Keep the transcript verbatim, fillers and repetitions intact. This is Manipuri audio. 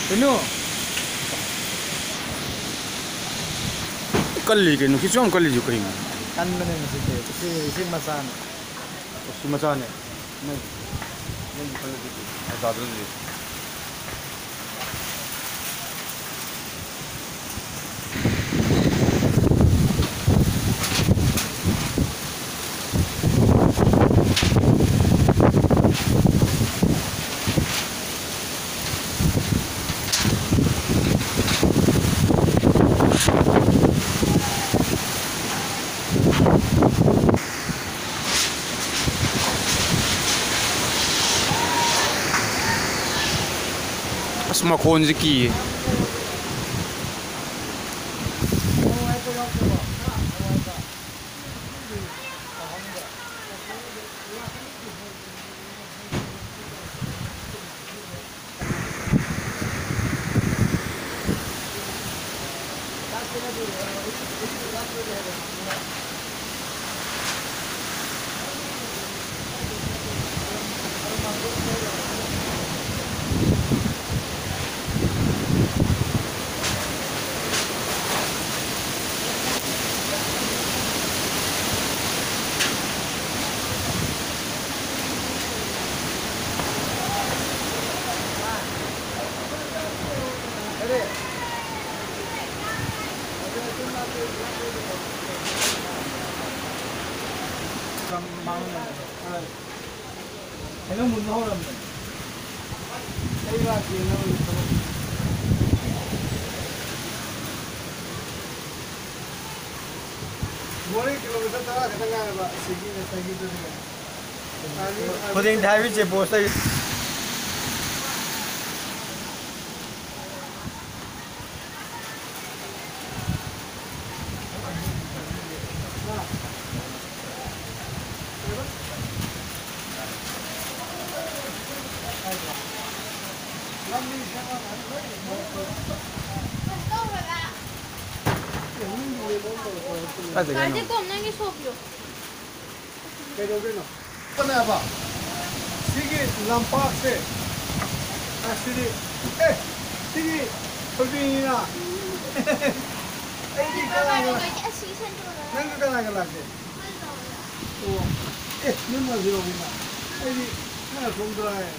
ꯀꯩꯅꯣ? ꯀꯜꯂꯤ ꯀꯩꯅꯣ, ꯈꯤꯠꯁꯨ ꯌꯥꯝ ꯀꯜꯂꯤꯁꯨ ꯀꯩꯅꯣ? ꯀꯟꯕꯅꯦ ꯃꯁꯤꯗꯤ꯫ ꯏꯆꯦ, ꯏꯆꯦ ꯃꯆꯥꯅꯦ꯫ ꯑꯣ, ꯁꯤ ꯃꯆꯥꯅꯦ? ꯅꯣꯏ, ꯅꯣꯏꯒꯤ ꯈꯜꯂꯗꯤ ꯐꯖꯗ꯭ꯔꯗꯤ꯫ ꯑꯁ, ꯃꯈꯣꯟꯁꯦ ꯀꯤꯌꯦ꯫ ꯀꯩꯅꯣ ꯃꯨꯟꯕ ꯍꯧꯔꯝꯃꯦ꯫ ꯑꯩ ꯂꯥꯛꯀꯦ, ꯅꯪ ꯊꯕꯛ꯫ ꯃꯣꯔꯦ ꯀꯤꯂꯣꯃꯤꯇꯔ ꯇꯔꯥ ꯈꯛꯇ ꯉꯥꯏꯔꯕ ꯑꯁꯤꯒꯤ ꯉꯁꯥꯏꯒꯤꯗꯨꯗꯒꯤ꯫ ꯈꯨꯗꯤꯡ ꯊꯥꯕꯤ ꯆꯦꯛ ꯄꯣꯁꯇ꯫ ꯀꯥꯏꯗꯒꯤꯅꯣ? ꯀꯥꯏꯗꯩ ꯀꯣꯝ ꯅꯪꯒꯤ ꯁꯣꯞꯄꯤꯌꯣ꯫ ꯀꯩꯗꯧꯗꯣꯏꯅꯣ? ꯀꯅꯥꯕ? ꯁꯤꯒꯤ ꯂꯝꯄꯥꯛꯁꯦ ꯑꯁꯤꯗꯤ, ꯑꯦ, ꯁꯤꯗꯤ ꯊꯣꯏꯕꯤꯅꯤꯅ꯫ ꯑꯩꯗꯤ ꯀꯅꯥꯒ, ꯅꯪꯒ ꯀꯅꯥꯒ ꯂꯥꯛꯀꯦ? ꯑꯣ, ꯑꯦ, ꯅꯪ ꯃꯥꯁꯨ ꯌꯥꯎꯕꯅꯤꯅ꯫ ꯑꯩꯗꯤ ꯅꯪ ꯑꯁꯣꯝꯗ ꯂꯥꯛꯑꯦ꯫